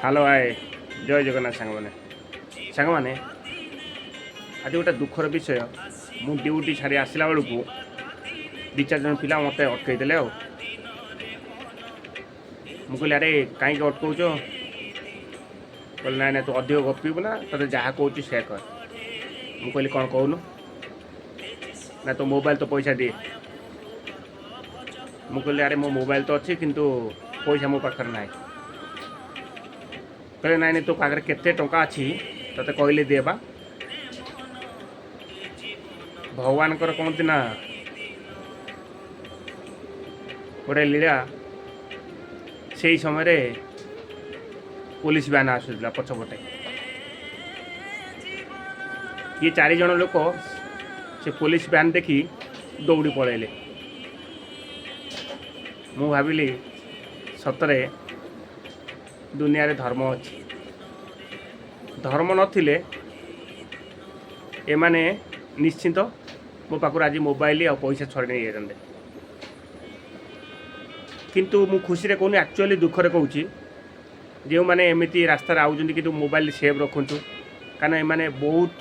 Hello, ହାଏ, ଜୟ ଜଗନ୍ନାଥ ସାଙ୍ଗମାନେ। ସାଙ୍ଗମାନେ, ଆଜି ଗୋଟେ ଦୁଃଖର ବିଷୟ। ମୁଁ ଡ୍ୟୁଟି ଛାଡ଼ି ଆସିଲା ବେଳକୁ ଦୁଇ ଚାରି ଜଣ ପିଲା ମୋତେ ଅଟକେଇ ଦେଲେ। ଆଉ ମୁଁ କହିଲି, "ଆରେ, କାହିଁକି ଅଟକଉଛ?" କହିଲେ, "ନାଇଁ ନାଇଁ, ତୁ ଅଧିକ ଗପିବୁ ନା, ତୋତେ ଯାହା କହୁଛି ସେୟା କର।" ମୁଁ କହିଲି, "କ'ଣ କହୁନୁ?" "ନା, ତୋ ମୋବାଇଲ ତ ପଇସା ଦିଏ।" ମୁଁ କହିଲି, "ଆରେ, ମୋ ମୋବାଇଲ ତ ଅଛି, କିନ୍ତୁ ପଇସା ମୋ ପାଖରେ ନାହିଁ।" କହିଲେ, "ନାଇଁ ନାଇଁ, ତୋ ପାଖରେ କେତେ ଟଙ୍କା ଅଛି, ତୋତେ କହିଲେ ଦିଏ ବା।" ଭଗବାନଙ୍କର କହନ୍ତି ନା ଗୋଟେ ଲୀଳା, ସେଇ ସମୟରେ ପୋଲିସ ଭ୍ୟାନ୍ ଆସୁଥିଲା ପଛପଟେ। ଇଏ ଚାରିଜଣ ଲୋକ ସେ ପୋଲିସ ଭ୍ୟାନ୍ ଦେଖି ଦୌଡ଼ି ପଳେଇଲେ। ମୁଁ ଭାବିଲି, ସତରେ ଦୁନିଆରେ ଧର୍ମ ଅଛି। ଧର୍ମ ନଥିଲେ ଏମାନେ ନିଶ୍ଚିନ୍ତ ମୋ ପାଖରୁ ଆଜି ମୋବାଇଲ ଆଉ ପଇସା ଛଡ଼େଇ ନେଇଯାଇଥାନ୍ତେ। କିନ୍ତୁ ମୁଁ ଖୁସିରେ କହୁନି, ଆକ୍ଚୁଆଲି ଦୁଃଖରେ କହୁଛି। ଯେଉଁମାନେ ଏମିତି ରାସ୍ତାରେ ଆଉଛନ୍ତି, କିନ୍ତୁ ମୋବାଇଲ ସେଫ୍ ରଖନ୍ତୁ, କାରଣ ଏମାନେ ବହୁତ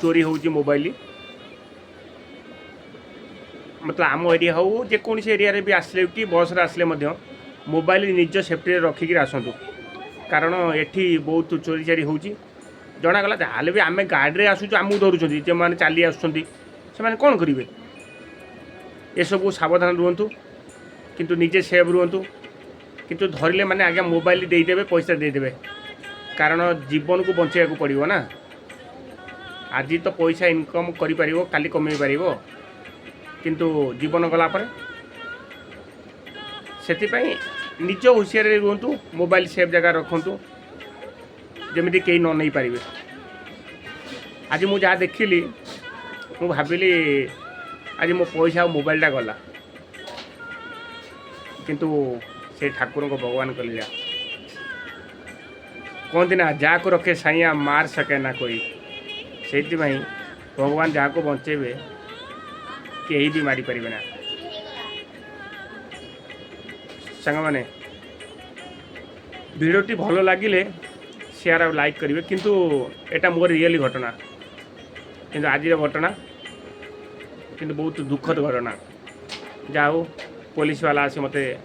ଚୋରି ହେଉଛି ମୋବାଇଲ। ମତଲବ ଆମ ଏରିଆ ହେଉ, ଯେକୌଣସି ଏରିଆରେ ବି ଆସିଲେ କି ବସ୍ରେ ଆସିଲେ ମଧ୍ୟ ମୋବାଇଲ ନିଜ ସେଫ୍ଟିରେ ରଖିକିରି ଆସନ୍ତୁ, କାରଣ ଏଠି ବହୁତ ଚୋରି ଚାରି ହେଉଛି। ଜଣାଗଲା, ଯାହାହେଲେ ବି ଆମେ ଗାଡ଼ିରେ ଆସୁଛୁ, ଆମକୁ ଧରୁଛନ୍ତି। ଯେଉଁମାନେ ଚାଲି ଆସୁଛନ୍ତି, ସେମାନେ କ'ଣ କରିବେ? ଏସବୁ ସାବଧାନ ରୁହନ୍ତୁ, କିନ୍ତୁ ନିଜେ ସେଫ୍ ରୁହନ୍ତୁ। କିନ୍ତୁ ଧରିଲେ ମାନେ ଆଜ୍ଞା ମୋବାଇଲ ଦେଇଦେବେ, ପଇସା ଦେଇଦେବେ, କାରଣ ଜୀବନକୁ ବଞ୍ଚେଇବାକୁ ପଡ଼ିବ ନା। ଆଜି ତ ପଇସା ଇନକମ୍ କରିପାରିବ, କାଲି କମେଇ ପାରିବ, କିନ୍ତୁ ଜୀବନ ଗଲା ପରେ। ସେଥିପାଇଁ ନିଜ ହୁସିଆରରେ ରୁହନ୍ତୁ, ମୋବାଇଲ ସେଫ୍ ଜାଗାରେ ରଖନ୍ତୁ, ଯେମିତି କେହି ନ ନେଇପାରିବେ। ଆଜି ମୁଁ ଯାହା ଦେଖିଲି, ମୁଁ ଭାବିଲି ଆଜି ମୋ ପଇସା ଆଉ ମୋବାଇଲଟା ଗଲା, କିନ୍ତୁ ସେ ଠାକୁରଙ୍କ, ଭଗବାନଙ୍କ ଲୀଳା। କୁହନ୍ତି ନା, "ଯାହାକୁ ରଖେ ସାଇଆ, ମାର ସକେ ନା କୋଇ।" ସେଇଥିପାଇଁ ଭଗବାନ ଯାହାକୁ ବଞ୍ଚେଇବେ, କେହି ବି ମାରିପାରିବେ ନା। ସାଙ୍ଗମାନେ, ଭିଡ଼ିଓଟି ଭଲ ଲାଗିଲେ ସେୟାର ଆଉ ଲାଇକ୍ କରିବେ। କିନ୍ତୁ ଏଇଟା ମୋର ରିଏଲି ଘଟଣା, କିନ୍ତୁ ଆଜିର ଘଟଣା, କିନ୍ତୁ ବହୁତ ଦୁଃଖଦ ଘଟଣା। ଯାହା ହଉ, ପୋଲିସ ବାଲା ଆସି ମୋତେ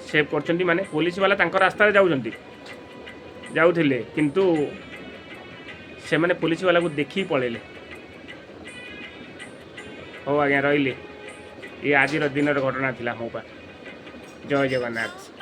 ସେଭ୍ କରିଛନ୍ତି। ମାନେ ପୋଲିସ ବାଲା ତାଙ୍କ ରାସ୍ତାରେ ଯାଉଛନ୍ତି, ଯାଉଥିଲେ, କିନ୍ତୁ ସେମାନେ ପୋଲିସ ବାଲାକୁ ଦେଖିକି ପଳେଇଲେ। ହଉ ଆଜ୍ଞା, ରହିଲି। ଇଏ ଆଜିର ଦିନର ଘଟଣା ଥିଲା ମୋ ପାଇଁ। ଜୟ ଜଗନ୍ନାଥ।